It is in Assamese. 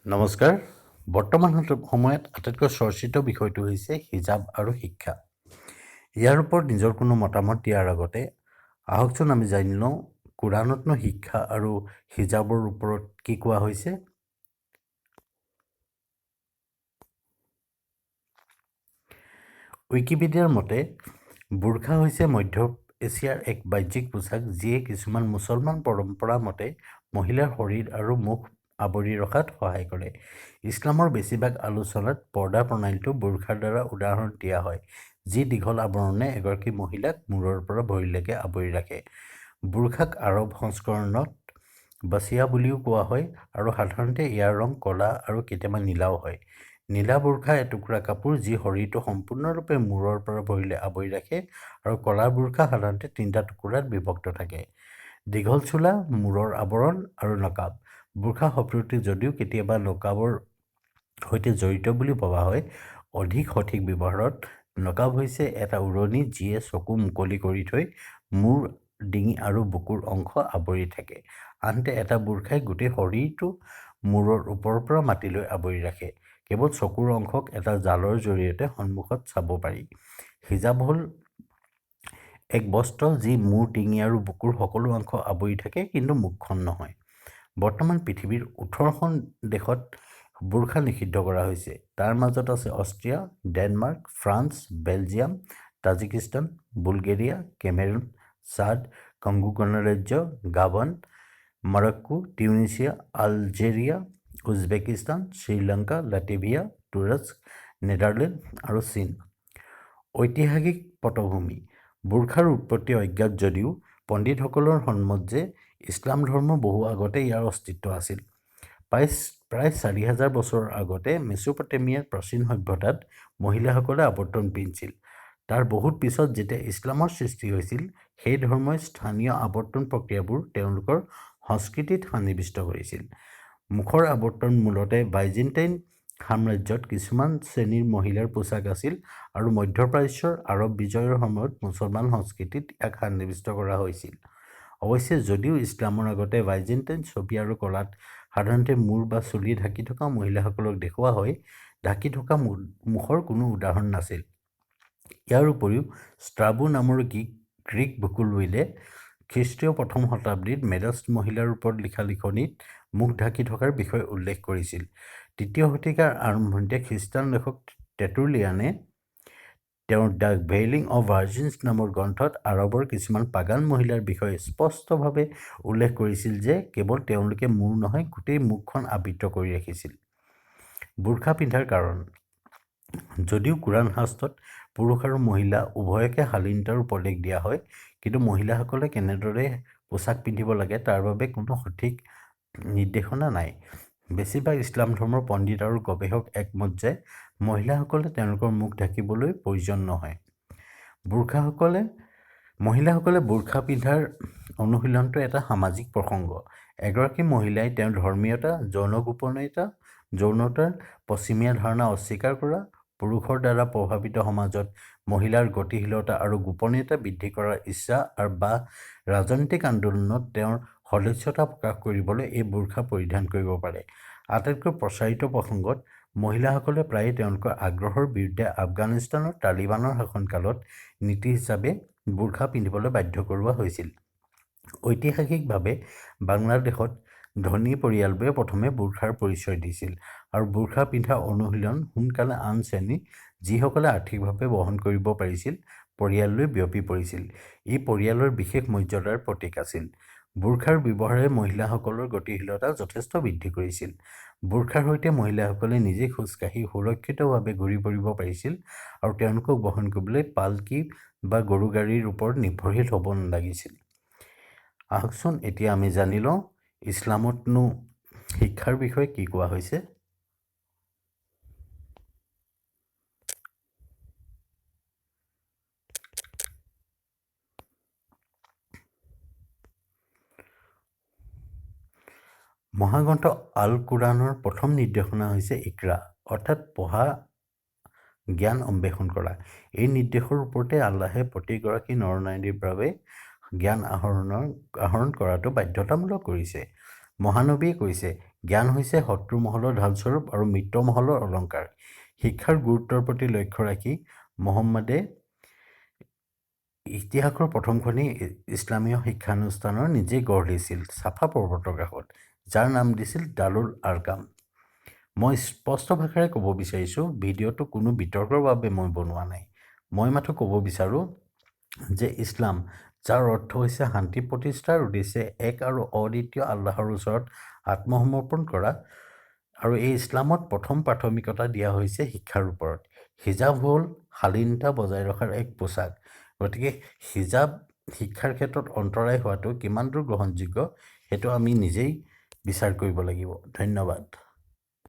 নমস্কাৰ। বৰ্তমান সময়ত আটাইতকৈ চৰ্চিত বিষয়টো হৈছে হিজাব আৰু শিক্ষা। ইয়াৰ ওপৰত নিজৰ কোনো মতামত দিয়াৰ আগতে আহকচোন আমি জানি লওঁ কোৰাণতনো শিক্ষা আৰু হিজাবৰ ওপৰত কি কোৱা হৈছে। উইকিপিডিয়াৰ মতে বুৰ্খা হৈছে মধ্য এছিয়াৰ এক বাহ্যিক পোছাক, যিয়ে কিছুমান মুছলমান পৰম্পৰা মতে মহিলাৰ শৰীৰ আৰু মুখ আৱৰি ৰখাত সহায় কৰে। ইছলামৰ বেছিভাগ আলোচনাত পৰ্দা প্ৰণালীটো বুৰ্খাৰ দ্বাৰা উদাহৰণ দিয়া হয়, যি দীঘল আৱৰণে এগৰাকী মহিলাক মূৰৰ পৰা ভৰিলৈকে আৱৰি ৰাখে। বুৰ্খাক আৰব সংস্কৰণত বাছিয়া বুলিও কোৱা হয় আৰু সাধাৰণতে ইয়াৰ ৰং ক'লা আৰু কেতিয়াবা নীলাও হয়। নীলা বুৰ্খা এটুকুৰা কাপোৰ যি শৰীৰটো সম্পূৰ্ণৰূপে মূৰৰ পৰা ভৰিলৈ আৱৰি ৰাখে আৰু ক'লা বুৰ্খা সাধাৰণতে তিনিটা টুকুৰাত বিভক্ত থাকে: দীঘল চোলা, মূৰৰ আৱৰণ আৰু নকাব। বুৰ্খা শব্দটো যদিও কেতিয়াবা নকাবৰ সৈতে জড়িত বুলি ভবা হয়, অধিক সঠিক ব্যৱহাৰত নকাব হৈছে এটা ওৰণি যিয়ে চকু মুকলি কৰি থৈ মূৰ, ডিঙি আৰু বুকুৰ অংশ আৱৰি থাকে, আনহাতে এটা বুৰ্খাই গোটেই শৰীৰটো মূৰৰ ওপৰৰ পৰা মাটিলৈ আৱৰি ৰাখে, কেৱল চকুৰ অংশক এটা জালৰ জৰিয়তে সন্মুখত চাব পাৰি। হিজাব হ'ল এক বস্ত্ৰ যি মূৰ, ডিঙি আৰু বুকুৰ সকলো অংশ আৱৰি থাকে, কিন্তু মুখখন নহয়। বৰ্তমান পৃথিৱীৰ 18খন দেশত বুৰ্খা নিষিদ্ধ কৰা হৈছে। তাৰ মাজত আছে Austria, Denmark, France, Belgium, Tajikistan, Bulgaria, Cameroon, Chad, Congo গণৰাজ্য, Gabon, Morocco, Tunisia, Algeria, Uzbekistan, Sri Lanka, Latvia, তুৰস্ক, নেডাৰলেণ্ড আৰু চীন। ঐতিহাসিক পটভূমি: বুৰ্খাৰ উৎপত্তি অজ্ঞাত যদিও পণ্ডিতসকলৰ সন্মত যে ইছলাম ধৰ্মৰ বহু আগতে ইয়াৰ অস্তিত্ব আছিল। প্ৰায় 4000 বছৰৰ আগতে মেছোপটেমিয়াৰ প্ৰাচীন সভ্যতাত মহিলাসকলে আৱৰ্তন পিন্ধিছিল। তাৰ বহুত পিছত যেতিয়া ইছলামৰ সৃষ্টি হৈছিল, সেই ধৰ্মই স্থানীয় আৱৰ্তন প্ৰক্ৰিয়াবোৰ তেওঁলোকৰ সংস্কৃতিত সন্নিৱিষ্ট কৰিছিল। মুখৰ আৱৰ্তন মূলতে বাইজেণ্টাইন সাম্ৰাজ্যত কিছুমান শ্ৰেণীৰ মহিলাৰ পোছাক আছিল আৰু মধ্যপ্ৰাচ্যৰ আৰৱ বিজয়ৰ সময়ত মুছলমান সংস্কৃতিত ইয়াক সন্নিৱিষ্ট কৰা হৈছিল। অৱশ্যে, যদিও ইছলামৰ আগতে বাইজেণ্টাইন ছবি আৰু কলাত সাধাৰণতে মূৰ বা চুলি ঢাকি থকা মহিলাসকলক দেখুওৱা হয়, ঢাকি থকা মুখৰ কোনো উদাহৰণ নাছিল। ইয়াৰ উপৰিও ষ্ট্ৰাবো নামৰ গ্ৰীক ভূগোলবিদে খ্ৰীষ্টীয় প্ৰথম শতাব্দীত মেডাছ মহিলাৰ ওপৰত লিখা লিখনিত মুখ ঢাকি থকাৰ বিষয়ে উল্লেখ কৰিছিল। তৃতীয় শতিকাৰ আৰম্ভণিতে খ্ৰীষ্টান লেখক টেৰ্টুলিয়ানে তেওঁৰ the ভেইলিং অৱ ভাৰ্জিনছ নামৰ গ্ৰন্থত আৰৱৰ কিছুমান পাগান মহিলাৰ বিষয়ে স্পষ্টভাৱে উল্লেখ কৰিছিল যে কেৱল তেওঁলোকে মূৰ নহয়, গোটেই মুখখন আবৃত কৰি ৰাখিছিল। বুৰ্খা পিন্ধাৰ কাৰণ: যদিও কোৰাণ শাস্ত্ৰত পুৰুষ আৰু মহিলা উভয়কে শালীনতাৰ উপদেশ দিয়া হয়, কিন্তু মহিলাসকলে কেনেদৰে পোছাক পিন্ধিব লাগে তাৰ বাবে কোনো সঠিক নিৰ্দেশনা নাই। বেছিভাগ ইছলাম ধৰ্মৰ পণ্ডিত আৰু গৱেষক একমত যে মহিলাসকলে তেওঁলোকৰ মুখ ঢাকিবলৈ প্ৰয়োজন নহয়। বুৰ্খাসকলে মহিলাসকলে বুৰ্খা পিন্ধাৰ অনুশীলনটো এটা সামাজিক প্ৰসংগ। এগৰাকী মহিলাই তেওঁৰ ধৰ্মীয়তা, যৌন গোপনীয়তা, যৌনতাৰ পশ্চিমীয়া ধাৰণা অস্বীকাৰ কৰা, পুৰুষৰ দ্বাৰা প্ৰভাৱিত সমাজত মহিলাৰ গতিশীলতা আৰু গোপনীয়তা বৃদ্ধি কৰাৰ ইচ্ছা বা ৰাজনৈতিক আন্দোলনত তেওঁৰ সদস্যতা প্ৰকাশ কৰিবলৈ এই বুৰ্খা পৰিধান কৰিব পাৰে। আটাইতকৈ প্ৰচাৰিত প্ৰসংগত মহিলাসকলে প্ৰায়ে তেওঁলোকৰ আগ্ৰহৰ বিৰুদ্ধে আফগানিস্তানৰ তালিবানৰ শাসনকালত নীতি হিচাপে বুৰ্খা পিন্ধিবলৈ বাধ্য কৰোৱা হৈছিল। ঐতিহাসিকভাৱে বাংলাদেশত ধনী পৰিয়ালবোৰে প্ৰথমে বুৰ্খাৰ পৰিচয় দিছিল আৰু বুৰ্খা পিন্ধাৰ অনুশীলন সোনকালে আন শ্ৰেণীৰ, যিসকলে আৰ্থিকভাৱে বহন কৰিব পাৰিছিল, পৰিয়াললৈ বিয়পি পৰিছিল। ই পৰিয়ালৰ বিশেষ মৰ্যাদাৰ প্ৰতীক আছিল। বুৰ্খাৰ ব্যৱহাৰে মহিলাসকলৰ গতিশীলতা যথেষ্ট বৃদ্ধি কৰিছিল। বুৰ্খাৰ সৈতে মহিলাসকলে নিজেই খোজ কাঢ়ি সুৰক্ষিতভাৱে ঘূৰি ফুৰিব পাৰিছিল আৰু তেওঁলোকক বহন কৰিবলৈ পালকি বা গৰু গাড়ীৰ ওপৰত নিৰ্ভৰশীল হ'ব নালাগিছিল। আহকচোন এতিয়া আমি জানি লওঁ ইছলামতনো শিক্ষাৰ বিষয়ে কি কোৱা হৈছে। মহাগ্ৰন্থ আল কোৰাণৰ প্ৰথম নিৰ্দেশনা হৈছে ইকৰা, অৰ্থাৎ পঢ়া, জ্ঞান অন্বেষণ কৰা। এই নিৰ্দেশৰ ওপৰতে আল্লাহে প্ৰতিগৰাকী নৰ-নাৰীৰ বাবে জ্ঞান আহৰণ কৰাটো বাধ্যতামূলক কৰিছে। মহানবীয়ে কৈছে, জ্ঞান হৈছে শত্ৰু মহলৰ ঢালস্বৰূপ আৰু মিত্ৰ মহলৰ অলংকাৰ। শিক্ষাৰ গুৰুত্বৰ প্ৰতি লক্ষ্য ৰাখি মহম্মদে ইতিহাসৰ প্ৰথমখনি ইছলামীয় শিক্ষানুষ্ঠানৰ নিজেই গঢ় দিছিল চাফা পৰ্বতৰ কাষত, যাৰ নাম দিছিল দাৰুল আৰকাম। মই স্পষ্ট ভাষাৰে ক'ব বিচাৰিছোঁ, ভিডিঅ'টো কোনো বিতৰ্কৰ বাবে মই বনোৱা নাই। মই মাথোঁ ক'ব বিচাৰোঁ যে ইছলাম, যাৰ অৰ্থ হৈছে শান্তি প্ৰতিষ্ঠাৰ উদ্দেশ্যে এক আৰু অদ্বিতীয় আল্লাহৰ ওচৰত আত্মসমৰ্পণ কৰা, আৰু এই ইছলামত প্ৰথম প্ৰাথমিকতা দিয়া হৈছে শিক্ষাৰ ওপৰত। হিজাব হ'ল শালীনতা বজাই ৰখাৰ এক পোচাক। গতিকে হিজাব শিক্ষাৰ ক্ষেত্ৰত অন্তৰায় হোৱাটো কিমান দূৰ গ্ৰহণযোগ্য, সেইটো আমি নিজেই বিচাৰ কৰিব লাগিব। ধন্যবাদ।